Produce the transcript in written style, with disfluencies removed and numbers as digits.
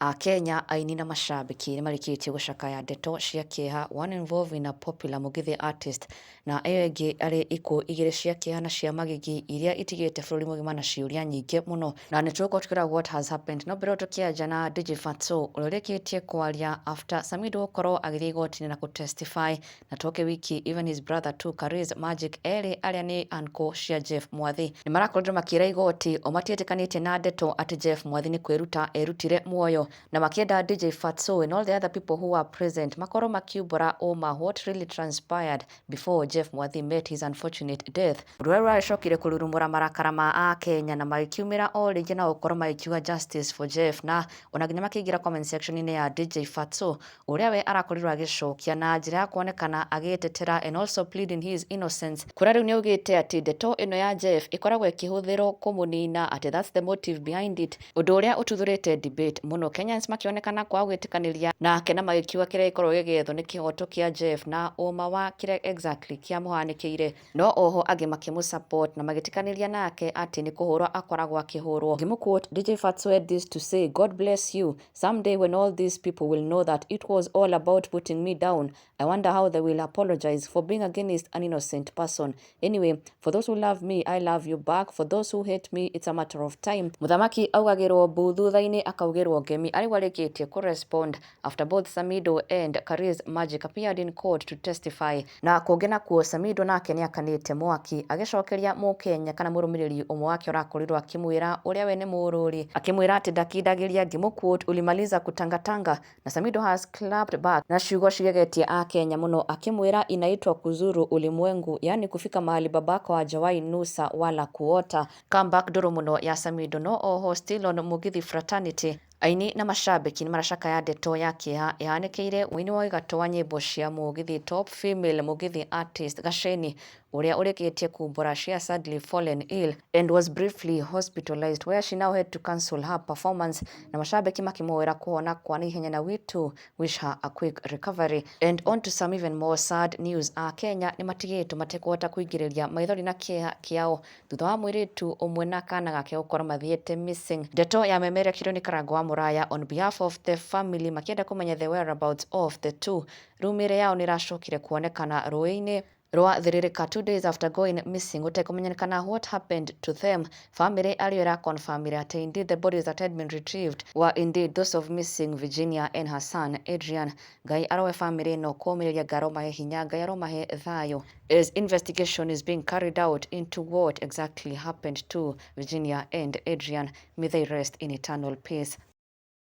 Akenya aini na mashabiki nĩmarĩkĩtie gũcakaya ndeto cia kĩeha, one involving a popular Mũgithi artist na ĩyo ĩngĩ arĩ ikuũ igĩrĩ cia kĩeha na cia magigi iria itigĩte bũrũri mũgima na ciũria nyingĩ mũno. Na nĩtũgũkorwo tũkĩrora what has happened. No mbere ĩyo tũkĩanjia na DJ Fatxo ũrĩa ũrĩkĩtie kwaria after Samidoh gũkorwo agĩthiĩ igoti-inĩ na gũ testify na toke wiki even his brother too Kariz Magic erĩ arĩa nĩ uncle cia Jeff Mwathi nĩ marakorirwo makĩra igoti o matiĩtĩkanĩtie na ndeto atĩ Jeff Mwathi nĩ kwĩruta erutire muoyo na makĩenda DJ Fatxo and all the other people who were present makorwo makiumbũra ũma what really transpired before Jeff Mwathi met his unfortunate death. Ũndũ ũrĩa ũracokire kũrurumũra marakara ma akenya na magĩkiumĩra o rĩngĩ na gũkorwo magĩkiuga justice for Jeff na ona nginya makĩingĩra comment section-inĩ ya DJ Fatxo ũrĩa we arakorirwo agĩcokia na njĩra ya kuonekana agĩtetera and also pleading his innocence, kũrĩa rĩu nĩaugĩte atĩ ndeto ĩno ya Jeff ĩkoragwo ĩkĩhũthĩrwo kũmũnina, atĩ that's the motive behind it, ũndũ ũrĩa ũtuthũrĩte debate mũno, Kenyans makĩonekana kwaga gwĩtĩkanĩria nake na magĩkiuga kĩrĩa gĩkoragwo gĩgĩethwo nĩ kĩhoto kĩa Jeff na ũma wa kĩrĩa exactly kĩamũhanĩkĩire. No oho angĩ makĩmũ support na magĩtĩkanĩria nake atĩ nĩ kũhũrwo akoragwo akĩhũrwo. Ngĩmũ quote, DJ Fatxo had this to say, "God bless you. Someday when all these people will know that it was all about putting me down, I wonder how they will apologize for being against an innocent person. Anyway, for those who love me, I love you back. For those who hate me, it's a matter of time." Mũthamaki augagĩrwo mbu thutha-inĩ akaugĩrwo ngemi arĩguo arĩkĩtie kũ respond after both Samidoh and Kariz Magic appeared in court to testify. Na kũngĩ nakuo Samidoh nake nĩakanĩte mwaki agĩcokeria mũkenya kana mũrũmĩrĩri ũmwe wake ũrakorirwo akĩmwĩra ũrĩa we nĩ mũrũri, akĩmwĩra atĩ ndakindagĩria, ngĩmũ quote, "Ulimaliza kutangatanga," na Samidoh has clapped back na ciugo cigegetie akenya mũno akĩmwĩra, "Inaitwa kuzuru ulimwengu, yani kufika mahali babako hajawahi nusa wala kuota." Comeback ndũrũ mũno ya Samidoh. No oho still on Mugithi fraternity, aini na mashabiki nĩ maracakaya ndeto ya kĩeha ĩhanĩkĩire mũini wa gatũ wa nyĩmbo cia mũgithi, top female Mugithi artist Gaceni, ũrĩa ũrĩkĩtie kumbũra she has sadly fallen ill and was briefly hospitalized, where she now had to cancel her performance, na mashabiki makĩmũhoera kũhona kwa naihenya na we too wish her a quick recovery. And on to some even more sad news, a Kenya nĩ matigĩtwo matekũhota kũingĩrĩria maithori na kĩeha kĩao thutha wa mũirĩtu ũmwe na kana gake gũkorwo mathiĩte missing. Ndeto yamemerekirio nĩ Karango wa Mũraya on behalf of the family makĩenda kũmenya the whereabouts of the two. Rĩu mĩĩrĩ yao nĩ ĩracokire kuonekana rũĩ-inĩ rwa Thiririka 2 days after going missing, gũtekũmenyekana what happened to them. Family arĩo ĩraconfirmire atĩ indeed the bodies that had been retrieved were indeed those of missing Virginia and her son Adrian. Ngai arohe family ĩno kũũmĩrĩria, Ngai aromahe hinya, Ngai aromahe thayũ as investigation is being carried out into what exactly happened to Virginia and Adrian. May they rest in eternal peace.